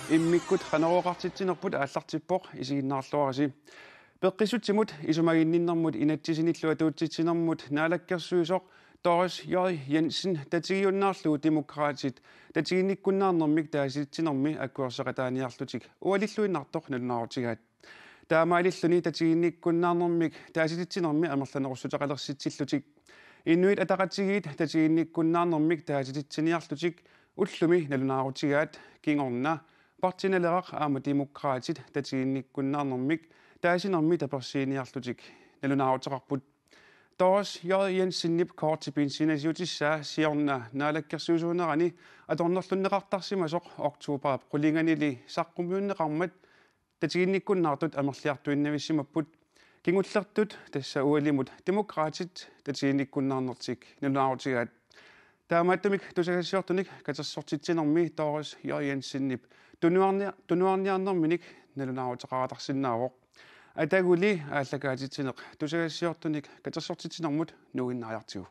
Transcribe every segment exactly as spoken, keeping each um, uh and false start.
Immikkut qanorooqartitsinerput aallartippoq, isiginnaarluarisi. Peqqissutsimut isumaginninnermut inatsisinillu atuutsitsinermut naalakkersuisoq Doris J. Jensen tatigiunnaarlugu Demokraatit tatiginnikkunnaarnermik taasititsinermi akuerseqataaniarlutik ualilluinnartoq nalunaarutigaat. Taamaalilluni tatiginnikkunnaarnermik taasititsinermi amerlanerussuteqalersitsillutik. Inuit Ataqatigiit tatiginnikkunnaarnermik taasititsiniarlutik ullumi nalunaarutigaat kingorna Partii Naleraq aamma Demokraatit tatiginnikkunnaarnermik taasinermi tapersiiniarlutik nalunaaruteqarput. Doris J. Jensenip korti pinsiinasiutissaa siorna naalakkersuisuunerani atornerlunneqartarsimasoq oktobarip qulinganili saqqummiunneqarmat tatiginnikkunnaartut amerliartuinnavissimapput. Kingullertut tassa ualimut Demokraatit tatiginnikkunnaarnertik nalunaarutigaat. Taamaattumik tusagassiortunik katersortitsinermi Doris J. Jensenip tunuarnia-, tunuarniarnerminik nalunaaruteqaratarsinnaavoq. Ataguli aallakaatitsineq tusagassiortunik katersortitsinermut nuuginnariartigu.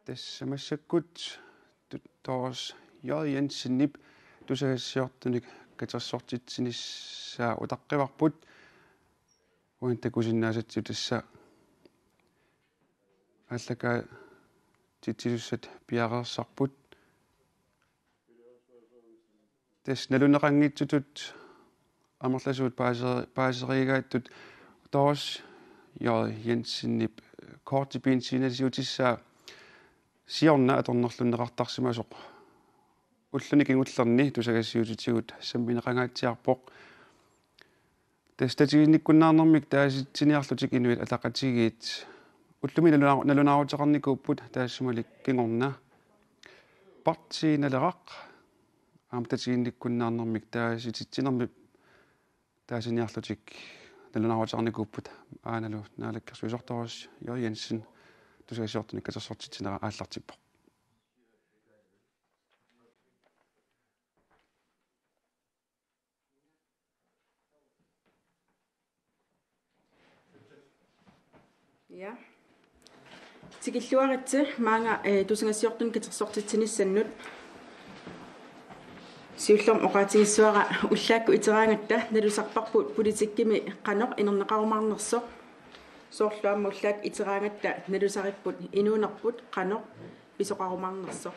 Tassa massakkut tu-, Doris J. Jensenip tusagassiortunik katersortitsinissaa utaqqivarput. Uani takusinnaasatsigut tassa aallakaatitsisussat piareersarput. Tassa naluneqanngitsutut amerlasuut paaseri-, paaseriigaattut Doris J. Jensenip korti pinsiinasiutissaa siorna atornerlunneqartarsimasoq ulluni kingullerni tusagassiuutitigut sammineqangaatsiarpoq. Tassa tatiginnikkunnaarnermik taasitsiniarlutik Inuit Ataqatigiit ullumi nalunaa-, nalunaaruteqarnikuupput, taassumalu kingorna Partii Naleraq aamma tatiginnikkunnaarnermik taasititsinermi taasiniarlutik nalunaaruteqarnikuupput. Aanalu naalakkersuisoq Doris J. Jensen tusagassiortunik katersortitsinera aallartippoq. Ja. Tikilluaritsi maanga, eh, tusagassiortunik katersortitsinissannut. Siullermik oqaatigissavara ullaakkut iteraangatta nalusarparput politikkimi qanoq inerneqarumaarnersoq. Soorlu aamma ullaakkut iteraangatta nalusaripput inuunerput qanoq pisoqarumaarnersoq.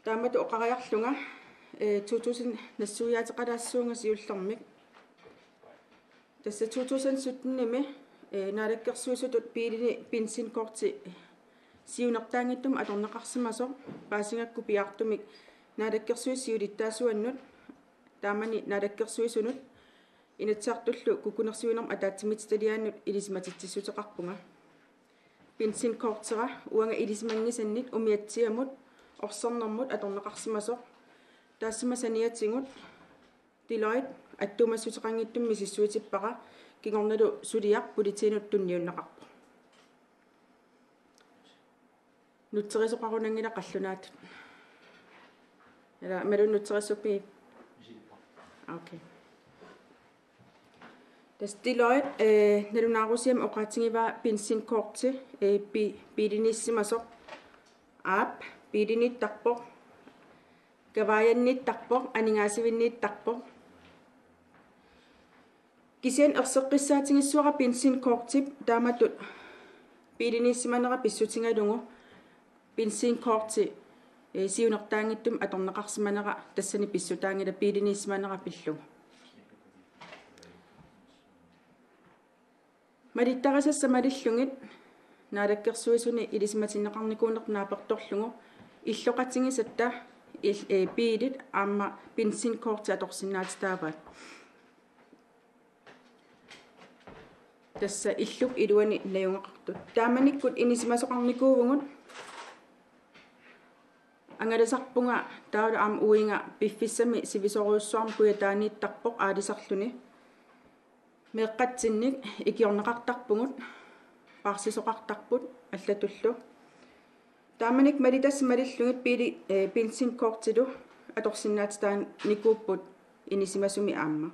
Taamatut oqariarlunga, eh, to tusind nassuiaateqalaassuunga siullermik. Tassa to tusind syttenimi, eh, naalakkersuisutut biilini benzinkorti siunertaanngitsumik atorneqarsimasoq paasigakku piaartumik naalakkersuisut siulittaasuannut taamani naalakkersuisunut Inatsisartullu kukkunersiuinermut ataatsimiititaliaannut ilisimatitsissuteqarpunga. Benzinkortera uanga ilisimanngisannit umiatsiamut orsernermut atorneqarsimasoq. Taassuma saniatigut Deloitte Attuumassuteqanngitsumik misissuitippara, kingornalu suliaq politiinut tunniunneqarpoq. Nutserisoqarunanngilaq qallunaatut. Ila, imaluunniit nutserissuppi? Okay. Tassa Deloitte, eh, nalunaarusiami oqaatigivaa benzinkorti, eh, bi-, biiliniissimasoq. Aap, biiliniittarpoq, kavaajanniittarpoq, aningaasivinniittarpoq. Kisianni erseqqissaatigissuara benzinkortip taamatut biiliniissimanera pissutigalugu benzinkorti, eh, siunertaanngitsumik atorneqarsimanera tassani pissutaanngilaq biiliniissimanera pillugu. Malittarisassat malillugit Naalakkersuisuni ilisimatinneqarnikuunerput naapertorlugu illoqatigisatta il-, eh, biilit aamma benzinkorti atorsinnaatitaavaat. Tassa illup iluani najugaqartut. Taamanikkut inisimasoqarnikuuvugut angalasarpunga taavalu aamma uiga piffissami sivisoorujussuarmi kujataaniittarpoq aalisarluni. Meeqqatsinnik ikiorneqartarpugut, paarsisoqartarput allatullu. Taamanikkut malitassat malillugit biili-, eh, benzinkortilu atorsinnaatitaanikuupput inisimasumi aamma.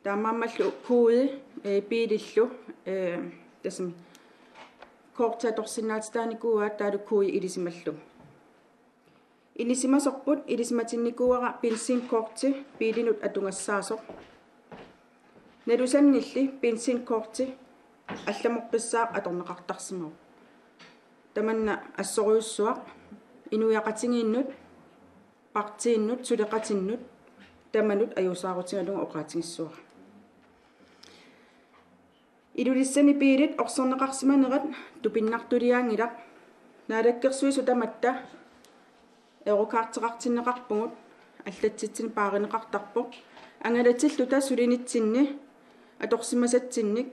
Taamaammallu koodi, eh, biilillu, eh, tassami korti atorsinnaatitaanikuuaat taavalu koodi ilisimallugu. Inisimasorput ilisimatinnikuuara benzinkorti biilinut atugassaasoq. Nalusannilli benzinkorti allamoqqissaaq atorneqartarsimavoq. Tamanna assorujussuaq inuiaqatigiinnut, partiinut, suleqatinnut tamanut ajuusaarutigalugu oqaatigissuara. Ilulissani biilit orserneqarsimanerat tupinnartuliaanngilaq. Naalakkersuisut tamatta eurokorteqartinneqarpugut, allatsitsineq paarineqartarpoq. Angalatilluta sulinitsinni atorsimasatsinnik,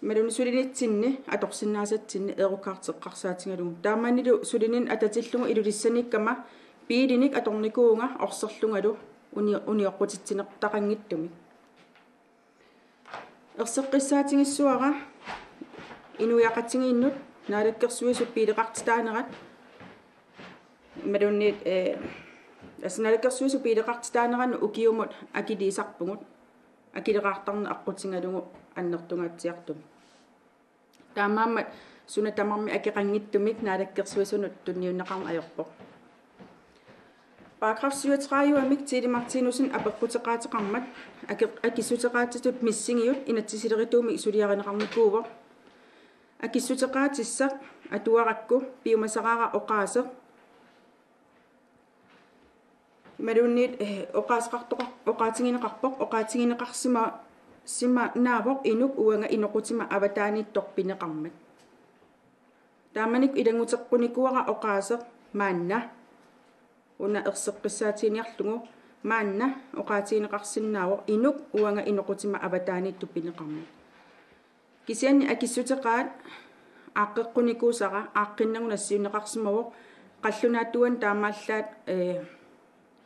imaluunniit sulinitsinni atorsinnaasatsinnik eurokorteqqarsaatigalugu. Taamanilu sulininni atatillugu Ilulissaniikkama biilinik atornikuuvunga orserlungalu uni-, unioqqutitsinertaqanngitsumik. Erseqqissaatigissuara inuiaqatigiinnut Naalakkersuisut biileqartitaanerat imaluunniit, eh, tassa Naalakkersuisut biileqartitaaneranut ukiumut akiliisarpugut, akileraartarneq aqqutigalugu annertungaatsiartumik. Taamaammat suna tamarmi akeqanngitsumik Naalakkersuisunut tunniunneqarneq ajorpoq. Paragraf syvogtredive-mik Tine Martinussen apeqquteqaateqarmat ake-, akissuteqaatitut missingiut inatsisilerituumik suliarineqarnikuuvoq. Akissuteqaatissaq atuarakku piumasaraara oqaaseq imaluunniit, eh, oqaaseqartoqar-, oqaatigineqarpoq, oqaatigineqarsima-, sima naavoq inuk uanga inoqutima avataaniittoq pineqarmat. Taamanikkut ilannguteqqunikuuara oqaaseq maanna. Una erseqqissaatiginiarlugu maanna oqaatigineqarsinnaavoq inuk uanga inoqutima avataaniittoq pineqarmat. Kisianni akissuteqaat aaqqeqqunikuusara aaqqinnagu nassiunneqarsimavoq qallunaatuani taamaallaat, eh,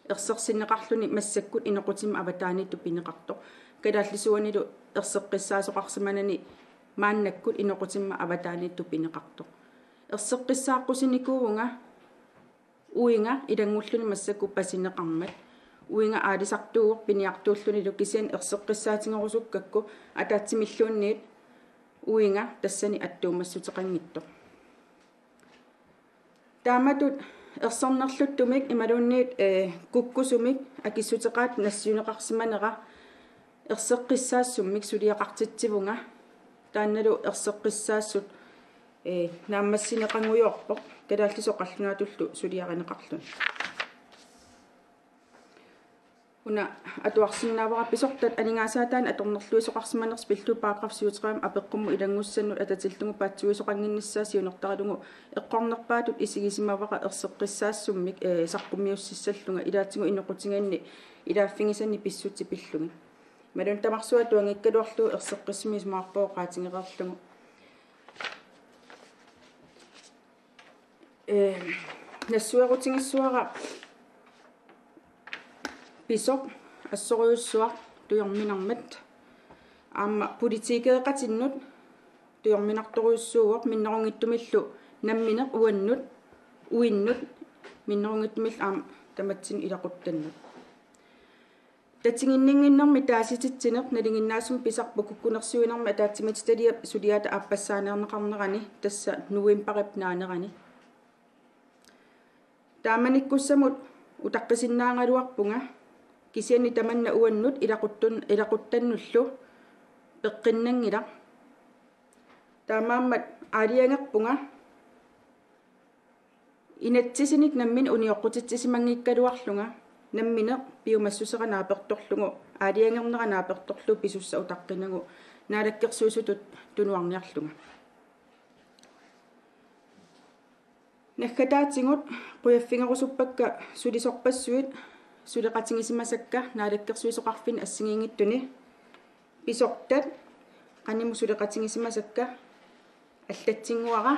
ersersinneqarluni massakkut inoqutima avataaniittoq pineqartoq. Kalaallisuunilu erseqqissaasoqarsimanani maannakkut inoqutima avataaniittoq pineqartoq. Erseqqissaaqqusinikuuvunga uiga ilanngulluni massakkut pasineqarmat. Uiga aalisartuuvoq piniartuullunilu kisianni erseqqissaatigerusukkakku ataatsimilluunniit uiga tassani attuumassuteqanngitsoq. Taamatut ersernerluttumik imaluunniit, eh, kukkusumik akissuteqaat nassiunneqarsimanera erseqqissaassummik suliaqartitsivunga. Taannalu erseqqissaassut, eh, naammassineqanngujoorpoq kalaallisut qallunaatullu suliarineqarluni. Una atuarsinnaavara pisortat aningaasaataanni atornerluisoqarsimanersut pillugu paragraf syvogtredive apeqqummut ilanngussannut atatillugu paatsuisoqannginnissaa siunertaralugu eqqornerpaatut isigisimavara erseqqissaassummik, eh, saqqummiussissallunga ilaatigut inoqutigiinni ilaaffigisanni pissutsit pillugit. Imaluunniit tamarsuaq atuanngikkaluarlugu erseqqissumik isumaqarpunga oqaatigereerlugu. Eh, nassuerutigissuara pisoq assorujussuaq tujorminarmat. Aamma politikeqatinnut tujorminartorujussuuvoq minnerunngitsumillu nammineq uannut, uinnut, minnerunngitsumillu aamma tamatsinnut ilaquttannut. Tatiginninnginnermi taasititsineq nalinginnaasumik pisarpoq kukkunersiuinermi ataatsimiititaliap suliata aappassaaneerneqarnerani, tassa novembarip naanerani. Taamanikkussamut utaqqisinnaagaluarpunga, kisianni tamanna uannut ilaquttun-, ilaquttannullu peqqinnanngilaq. Taamaammat aalajangerpunga inatsisinik nammineq unioqqutitsisimanngikkaluarlunga, nammineq piumassusera naapertorlugu, aalajangernera naapertorlugu pisussaq utaqqinagu naalakkersuisutut tunuarniarlunga. Naggataatigut qujaffigerusuppakka sulisorpassuit suleqatigisimasakka naalakkersuisoqarfinni assigiinngitsuni. Pisortat qanimut suleqatigisimasakka allatsinnguara,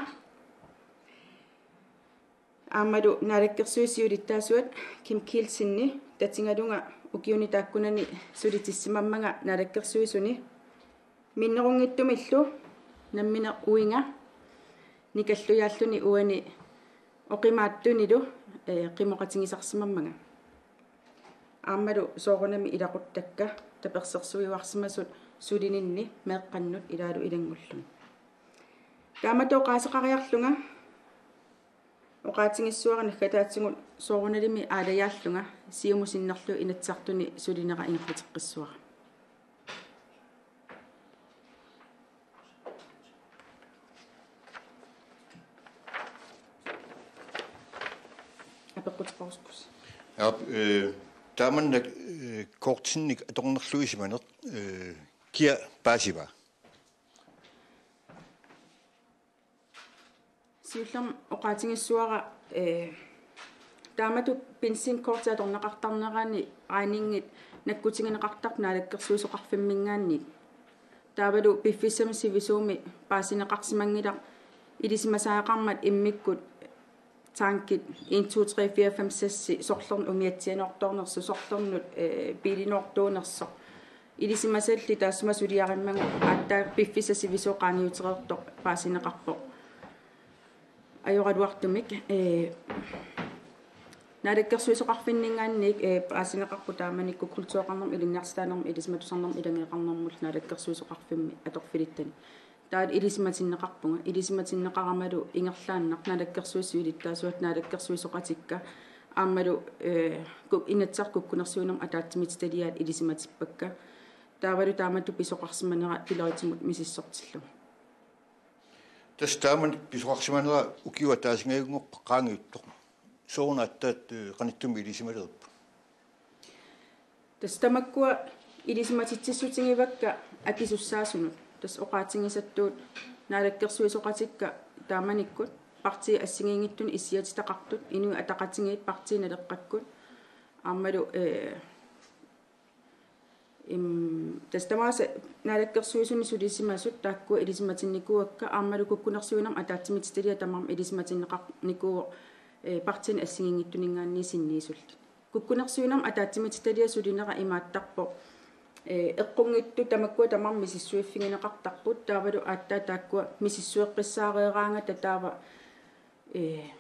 aammalu naalakkersuisut siulittaasuat Kim Kielsenni, tatigalunga ukiuni taakkunani sulitissimammanga naalakkersuisuni. Minnerunngitsumillu nammineq uiga nikallujaalluni uani oqimaatsunillu, eh, qimoqatigisarsimammanga. Aammalu soorunami ilaquttakka tapersersuiuarsimasut sulininni meeqqannut ilaalu ilanngullugit. Taamatut oqaaseqariarlunga oqaatigissuara naggataatigut soorunalimi aalajaallunga, siumut sinnerlugu Inatsisartuni sulinera ingerlateqqissuara. Apeqquteqarusukkussi. Aap, eh, taamannak, eh, kortinnik atornerluisimaneq, eh, kia paasivaa? Siullermik oqaatigissuara, eh, taamatut benzinkorti atorneqartarnerani regningit nakkutigineqartarput naalakkersuisoqarfimminngaanniit. Taavalu piffissami sivisuumi paasineqarsimanngilaq ilisimasariaqarmat immikkut tankit en, to, tre, fire, fem, seks sorlerneq umiatsiaanoortoornersut, sorlernut, eh, biilinoortuunersoq. Ilisimasalli taassuma suliarimmagu aatsaat piffissaq sivisooq qaangiutereersoq paasineqarpoq ajoraluartumik, eh, naalakkersuisoqarfinninngaanniit, eh, paasineqarpoq taamanikkut kultureqarnermut, ilinniartitaanermut, ilisimatusarnermut ilageeqarnermullu naalakkersuisoqarfimmi atorfilittani. Taava ilisimatinneqarpunga, ilisimatinneqaramalu ingerlaannaq naalakkersuisut siulittaasuat, naalakkersuisoqatikka aammalu, eh, kuk-, Inatsisartut kukkunersiuinermut ataatsimiititaliaat ilisimatippakka. Taavalu taamatut pisoqarsimanera pileritimut misissortillugu. Tassa taamani pisoqarsimanera ukiup ataasingajunnguarput qaangiuttoq. Sooruna aatsaat, eh, qanittumi ilisimalerput? Tassa tamakkua ilisimatitsissutigivakka akisussaasunut. Tassa oqaatigisattut naalakkersuisoqatikka taamanikkut partiit assigiinngitsunut issiatitaqartut, Inuit Ataqatigiit, Partii Naleqqakkut aammalu, eh, im, tassa tamaasa naalakkersuisuni sulisimasut taakkua ilisimatinnikuuakka, aammalu kukkunersiuinermut ataatsimiititaliaq tamarmi ilisimatinneqarnikuuvoq, eh, partiinik assigiinngitsuninngaanniit sinniisullit. Kukkunersiuinermut ataatsimiititaliap sulinera imaattarpoq, eh, eqqunngitsut tamakkua tamarmik misissuiffigineqartarput, taavalu aatsaat taakkua misissueqqissaareeraangata taava, eh,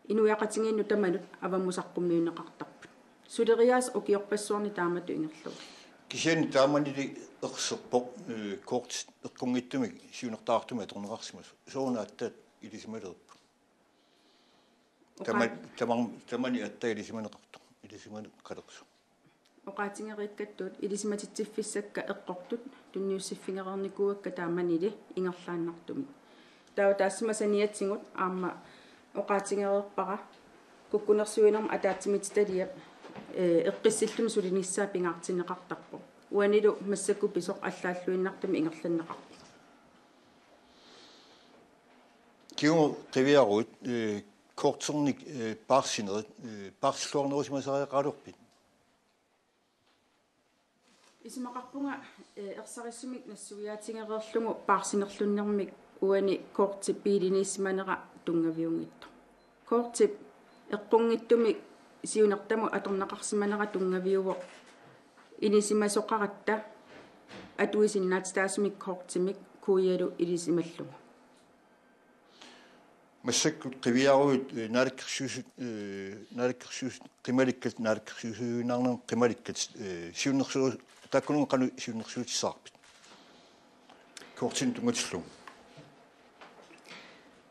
inuiaqatigiinnut tamanut avammut saqqummiunneqartarput. Suleriaaseq ukiorpassuarni taamatut ingerlavoq. Kisianni taamanili erserpoq, eh, kortit eqqunngitsumik siunertaqartumik atorneqarsimasut. Sooruna aatsaat ilisimalerput? Tama-, Oqaa- tamar-, tamani aatsaat ilisimaneqartoq, ilisimaneqalersoq. Oqaatigereerikkattut ilisimatitsiffigisakka eqqortut tunniussiffigereernikuuakka taamanili ingerlaannartumik. Taava taassuma saniatigut aamma oqaatigereerpara kukkunersiuinermut ataatsimiititaliap, eh, eqqissilluni sulinissaa pingaartinneqartarpoq. Uanilu massakkut pisoq allaalluinnartumik ingerlanneqarpoq. Kingumut qiviaruit, eh, korternik, eh, paarsinerit, eh, paarsilluarnerusimasariaqaraluarpit? Isumaqarpunga, eh, ersarissumik nassuiaatigereerlugu paarsinerlunnermik uani kortip biiliniissimanera tunngaviunngitsoq. Kortip eqqunngitsumik siunertamut atorneqarsimanera tunngaviuvoq Ilisimasoqaratta atuisinnaatitaasumik kortimik kuialu ilisimallugu. Massakkut qiviaruit, eh, naalakkersuisut, eh, naalakkersuisut qimalikkat, naalakkersuisuinnarnermut qimalikkat, eh, siunnersuut, taakkununnga qanoq siunnersuutissavarpit? Kortinut tunngatillugu.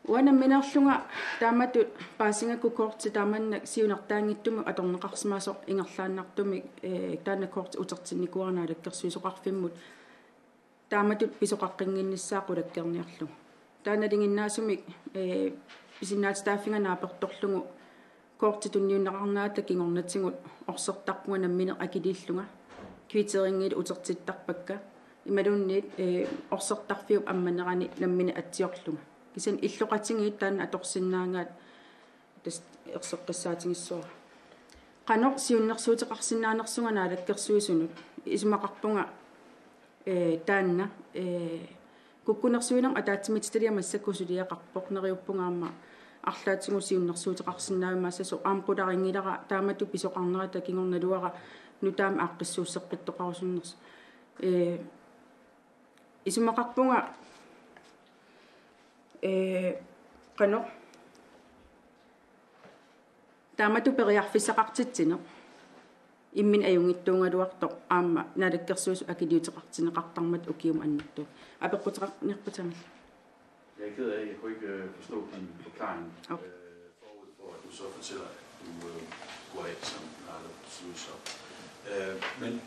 Uanga nammineerlunga taamatut paasigakku korti taamannak siunertaanngitsumik atorneqarsimasoq ingerlaannartumik, eh, taanna korti utertinnikuuara naalakkersuisoqarfimmut taamatut pisoqaqqinnginnissaa qulakkeerniarlugu. Taanna nalinginnaasumik, eh, pisinnaatitaaffiga naapertorlugu korti tunniunneqarnerata kingornatigut orsertarpunga nammineq akiliillunga. Kvitteringiit utertittarpakka. Imaluunniit, eh, orsertarfiup ammanerani nammineq atsiorlunga. Kisianni illoqatigiit taanna atorsinnaagaat tassa erseqqissaatigissuara. Qanoq siunnersuuteqarsinnaanersunga naalakkersuisunut isumaqarpunga, eh, taanna, eh, kukkunersiuinermut ataatsimiititaliaq massakkut suliaqarpoq, neriuppunga aamma arlaatigut siunnersuuteqarsinnaavimma, massakkut aamma qularinngilara taamatut pisoqarnerata kingornaluara nutaamik aaqqissuusseqqittoqarusunnersoq. Eh, isumaqarpunga, eh, qanoq taamatut periarfissaqartitsineq imminut ajunngitsuugaluartoq aamma naalakkersuisut akiliuteqartinneqartarmata ukiumut annertuumik. Apeqquteqarniarput taanna. Jeg er ked af, at jeg kunne ikke, øh, forstå din forklaring, øh, forud for, at du så fortæller, at du, øh, går af som naalakkersuisoq. Øh, men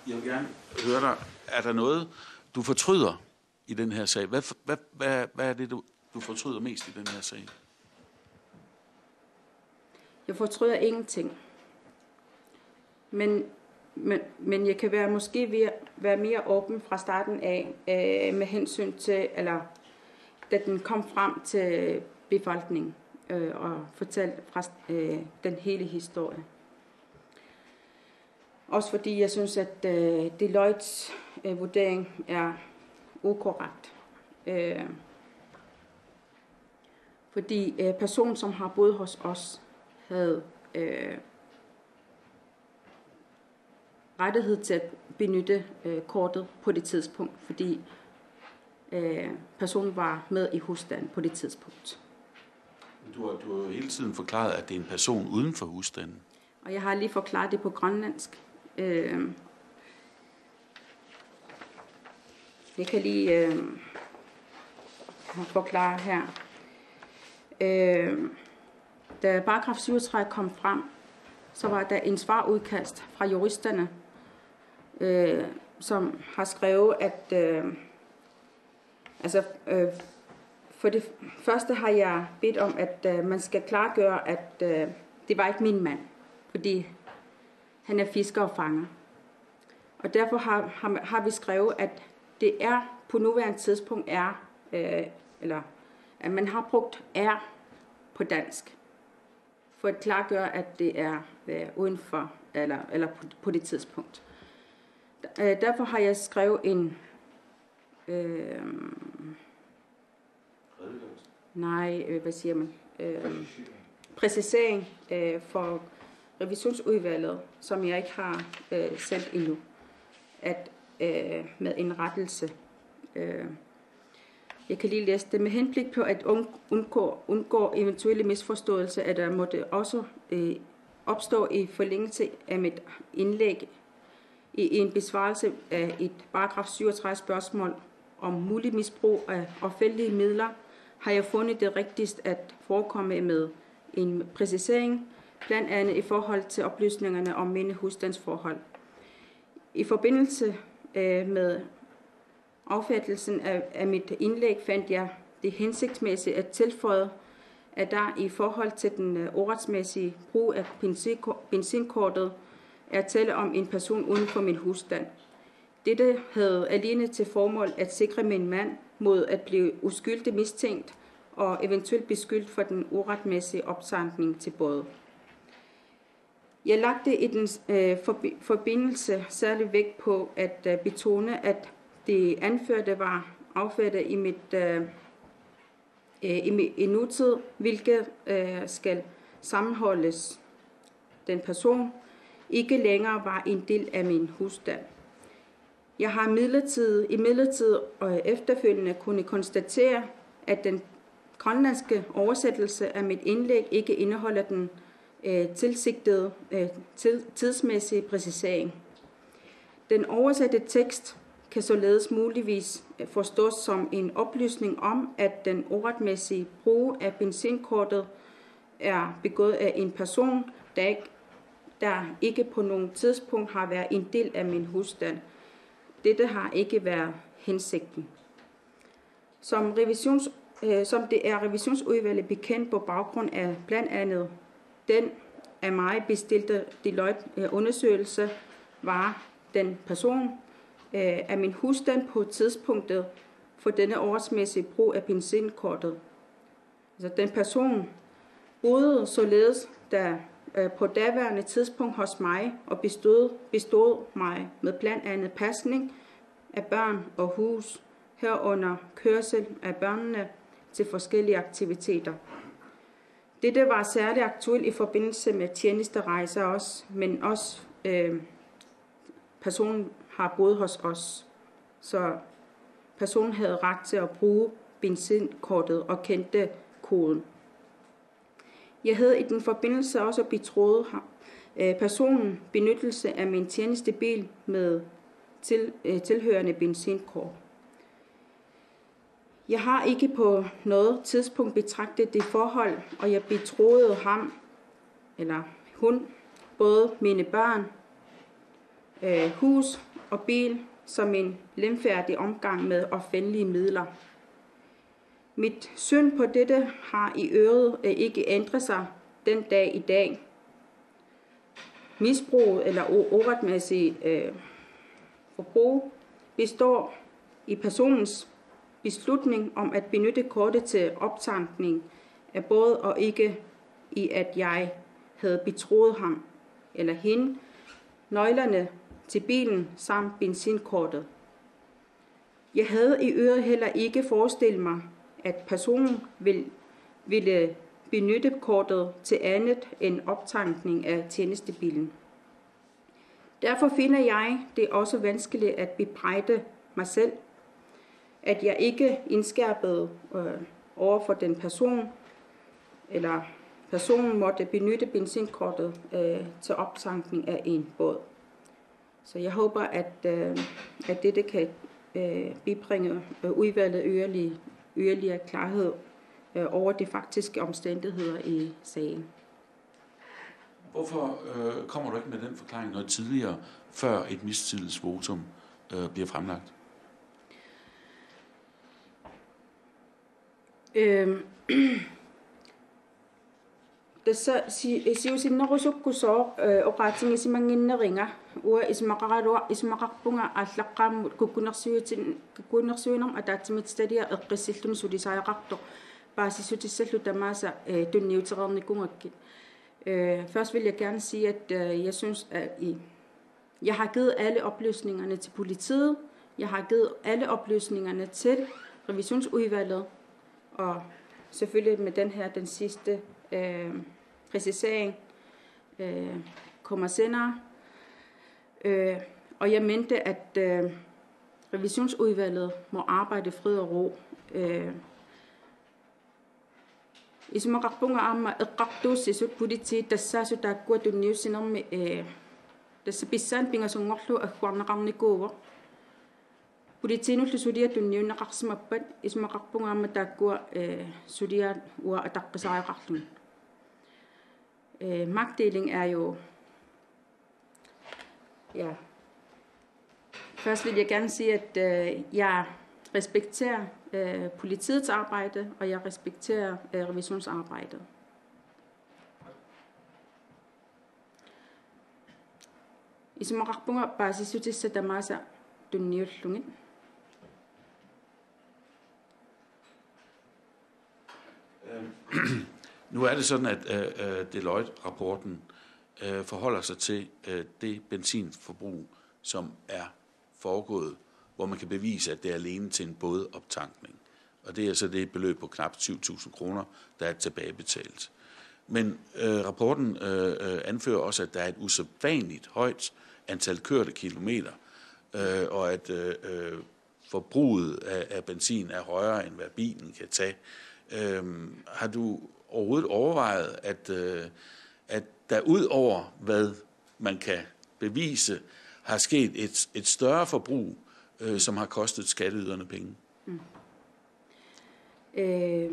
jeg vil gerne høre dig, er der noget, du fortryder i den her sag? Hvad, hvad, hvad, hvad er det, du, du fortryder mest i den her sag? Jeg fortryder ingenting. Men, men, men jeg kan være, måske være, være mere åben fra starten af, øh, med hensyn til, eller da den kom frem til befolkningen, øh, og fortalte fra, øh, den hele historie. Også fordi jeg synes, at, øh, Deloittes, øh, vurdering er ukorrekt. Øh, fordi, øh, personen, som har boet hos os, havde, øh, rettighed til at benytte, øh, kortet på det tidspunkt, fordi, øh, personen var med i husstanden på det tidspunkt. Du har, du har jo hele tiden forklaret, at det er en person uden for husstanden. Og jeg har lige forklaret det på grønlandsk. Øh, jeg kan lige, øh, forklare her. Øh, Da paragraf syvogtredive kom frem, så var der en svarudkast fra juristerne, øh, som har skrevet, at, øh, altså, øh, for det første har jeg bedt om, at, øh, man skal klargøre, at, øh, det var ikke min mand, fordi han er fisker og fanger. Og derfor har, har, har vi skrevet, at det er på nuværende tidspunkt er, øh, eller at man har brugt er på dansk, for at klargøre, at det er, øh, uden for, eller, eller på, på det tidspunkt. Øh, derfor har jeg skrevet en, øh, nej, øh, hvad siger man? Øh, præcisering, øh, for revisionsudvalget, som jeg ikke har, øh, sendt endnu, at, øh, med en rettelse. Øh, jeg kan lige læse det. Med henblik på at un-, undgå, undgå eventuelle misforståelser, at der måtte også, øh, opstå i forlængelse af mit indlæg i en besvarelse af et paragraf syvogtredive spørgsmål om mulig misbrug af offentlige midler, har jeg fundet det rigtigst at forekomme med en præcisering, blandt andet i forhold til oplysningerne om mine husstandsforhold. I forbindelse, øh, med affattelsen af, af mit indlæg fandt jeg det hensigtsmæssigt at tilføje, at der i forhold til den, øh, uretmæssige brug af benzinko-, benzinkortet er tale om en person uden for min husstand. Dette havde alene til formål at sikre min mand mod at blive uskyldigt mistænkt og eventuelt beskyldt for den uretmæssige opsagtning til både. Jeg lagde i den, øh, forbi-, forbindelse særlig vægt på at, øh, betone, at det anførte var affattet i mit, øh, øh, i, mi-, i nutid, hvilket, øh, skal sammenholdes den person, ikke længere var en del af min husstand. Jeg har imidlertid, imidlertid og efterfølgende kunne konstatere, at den grønlandske oversættelse af mit indlæg ikke indeholder den øh, tilsigtede øh, til, tidsmæssige præcisering. Den oversatte tekst kan således muligvis forstås som en oplysning om, at den uretmæssige brug af benzinkortet er begået af en person, der ikke, der ikke på nogen tidspunkt har været en del af min husstand. Dette har ikke været hensigten. Som, revisions, øh, som det er revisionsudvalget bekendt på baggrund af blandt andet den af mig bestilte Deloitte-undersøgelse, var den person øh, af min husstand på tidspunktet for denne årsmæssige brug af benzinkortet. Altså den person boede således der øh, på daværende tidspunkt hos mig og bestod, bestod mig med blandt andet pasning af børn og hus, herunder kørsel af børnene til forskellige aktiviteter. Dette var særligt aktuelt i forbindelse med tjenesterejser også, men også øh, personen har boet hos os, så personen havde ret til at bruge benzinkortet og kendte koden. Jeg havde i den forbindelse også betroet ham, øh, personen benyttelse af min tjenestebil med til, øh, tilhørende benzinkort. Jeg har ikke på noget tidspunkt betragtet det forhold, og jeg betroede ham, eller hun, både mine børn, øh, hus og bil som en lemfærdig omgang med offentlige midler. Mit syn på dette har i øvrigt øh, ikke ændret sig den dag i dag. Misbrug eller u- uretmæssig øh, forbrug består i personens beslutning om at benytte kortet til optankning af båd, og ikke i, at jeg havde betroet ham eller hende nøglerne til bilen samt benzinkortet. Jeg havde i øvrigt heller ikke forestillet mig, at personen vil, ville benytte kortet til andet end optankning af tjenestebilen. Derfor finder jeg det også vanskeligt at bebrejde mig selv, at jeg ikke indskærpede øh, over for den person, eller personen måtte benytte benzinkortet øh, til optankning af en båd. Så jeg håber, at, øh, at dette kan øh, bibringe øh, udvalget yderligere, yderligere klarhed øh, over de faktiske omstændigheder i sagen. Hvorfor øh, kommer du ikke med den forklaring noget tidligere, før et mistillidsvotum øh, bliver fremlagt? Øhm, Tassa si- siusinnerusukkut sooq øh, oqaatigisimannginneriga, uanga isumaqaraluar- isumaqarpunga aallaqqaammut kukkunersiuitin- kukkunersiuinermut ataatsimiititaliaq eqqissilluni sulisariaqartoq paasissutissallu tamaasa øh, tunniutereernikuugakkit. Øh, først vil jeg gerne sige, at øh, jeg synes, at I, jeg har givet alle oplysningerne til politiet. Jeg har givet alle oplysningerne til revisionsudvalget. Og selvfølgelig med den her, den sidste øh, præcisering, øh, kommer senere. Øh, og jeg mente, at øh, revisionsudvalget må arbejde i fred og ro. Øh, Isumaqarpunga aamma eqqartuussisut politiit tassaasut taakkua tunniussinermi ee tassa pissaani pingasunngorlugu agguarneqarnikuuvoq. Politiinullu suliat tunniunneqarsimappat isumaqarpunga aamma taakkua ee suliaat uanga ataqqisariaqarlugit. Ee magtdeling er jo Ja. Først vil jeg gerne sige, at øh, jeg respekterer øh, politiets arbejde, og jeg respekterer øh, revisionsarbejdet. Isumaqarpunga paasissutissat tamaasa tunniullugit. Nu er det sådan, at øh, øh, Deloitte-rapporten øh, forholder sig til øh, det benzinforbrug, som er foregået, hvor man kan bevise, at det er alene til en bådoptankning. Og det er så det beløb på knap syv tusind kroner, der er tilbagebetalt. Men øh, rapporten øh, øh, anfører også, at der er et usædvanligt højt antal kørte kilometer, øh, og at øh, øh, forbruget af, af benzin er højere, end hvad bilen kan tage. Øhm, har du overhovedet overvejet, at, øh, at der ud over, hvad man kan bevise, har sket et, et større forbrug, øh, som har kostet skatteyderne penge? Øh,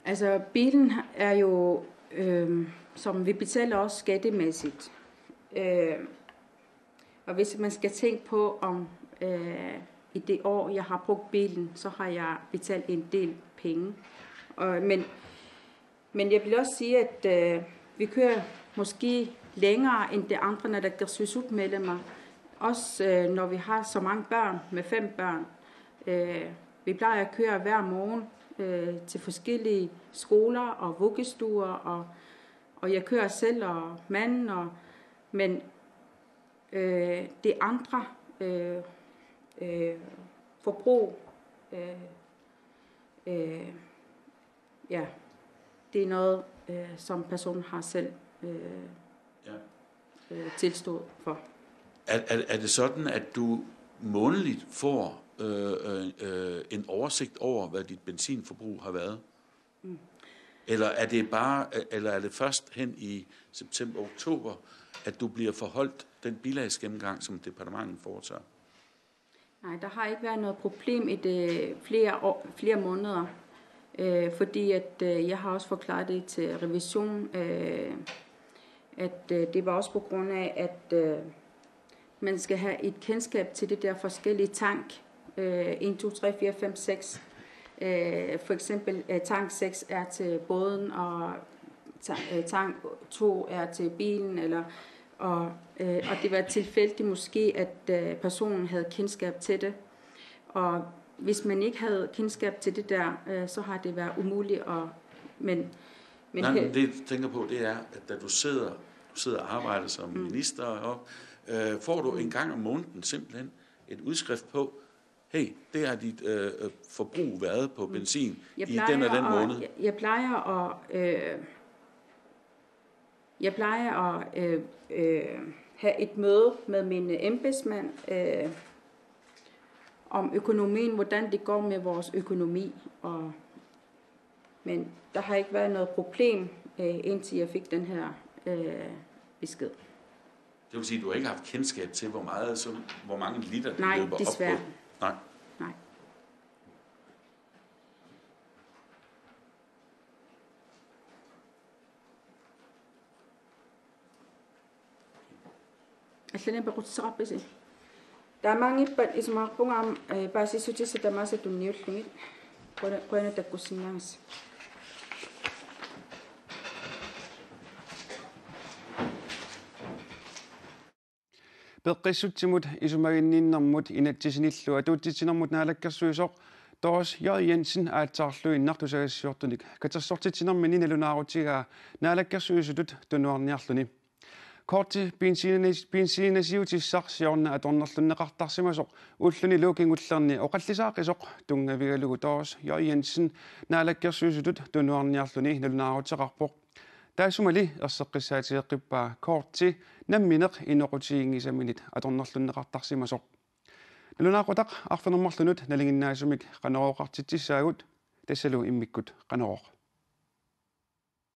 altså, bilen er jo, øh, som vi betaler også skattemæssigt. Øh, og hvis man skal tænke på, om øh, i det år, jeg har brugt bilen, så har jeg betalt en del penge. Og, men, men jeg vil også sige, at øh, vi kører måske længere end de andre naalakkersuisut-medlemmer. Også øh, når vi har så mange børn, med fem børn. Øh, vi plejer at køre hver morgen øh, til forskellige skoler og vuggestuer, og, og jeg kører selv og manden, og, men øh, de andre øh, øh, forbrug, øh, øh, ja, det er noget, øh, som personen har selv øh, Ja. øh, tilstået for. Er, er, er det sådan, at du månedligt får øh, øh, øh, en oversigt over, hvad dit benzinforbrug har været? Eller er det bare, eller er det først hen i september-oktober, at du bliver forholdt den bilagsgennemgang, som departementet foretager? Nej, der har ikke været noget problem i det flere, år, flere måneder, øh, fordi at, øh, jeg har også forklaret det til revision, øh, at øh, det var også på grund af, at øh, man skal have et kendskab til det der forskellige tank. Øh, en, to, tre, fire, fem, seks. Øh, for eksempel øh, tank seks er til båden, og ta- øh, tank to er til bilen, eller, og, øh, og det var tilfældigt måske, at øh, personen havde kendskab til det. Og hvis man ikke havde kendskab til det der, øh, så har det været umuligt at... Men, men Nej, her- men det jeg tænker på, det er, at da du sidder, du sidder og arbejder som minister, og, øh, får du en gang om måneden simpelthen et udskrift på, hey, det har dit øh, øh, forbrug været på benzin Jeg i plejer, den og den at, måned. Jeg, jeg plejer at, øh, jeg plejer at øh, øh, have et møde med min øh, embedsmand øh, om økonomien, hvordan det går med vores økonomi. Og, men der har ikke været noget problem, øh, indtil jeg fik den her øh, besked. Det vil sige, at du har ikke haft kendskab til, hvor meget, så, hvor mange liter det Nej, løber desværre. op på. Nej. Nej. Allani pequtissaqarpisi? Taamaanngippat isumaqarpunga aamma, øh, paasissutissat tamaasa tunniullugit. Qujanaq, qujanaq takkussinnaagassi. Peqqissutsimut isumaginninnermut inatsisinillu atuutsitsinermut naalakkersuisoq Doris J. Jensen aatsaarluinnaq tusagassiortunik katersortitsinermini nalunaarutigaa naalakkersuisutut tunuarniarluni. Korti benzinis-, benzinasiutissaq siorna atornerlunneqartarsimasoq ullunilu kingullerni oqallisaaqqisoq tunngavigalugu Doris J. Jensen naalakkersuisutut tunuarniarluni nalunaaruteqarpoq. Taassumali erseqqissaatigeqqippaa korti nammineq inoqutiginngisaminit atornerlunneqartarsimasoq. Nalunaaqutaq arfineq-marlunut nalinginnaasumik Qanorooqartitsissaagut, tassalu immikkut Qanorooq.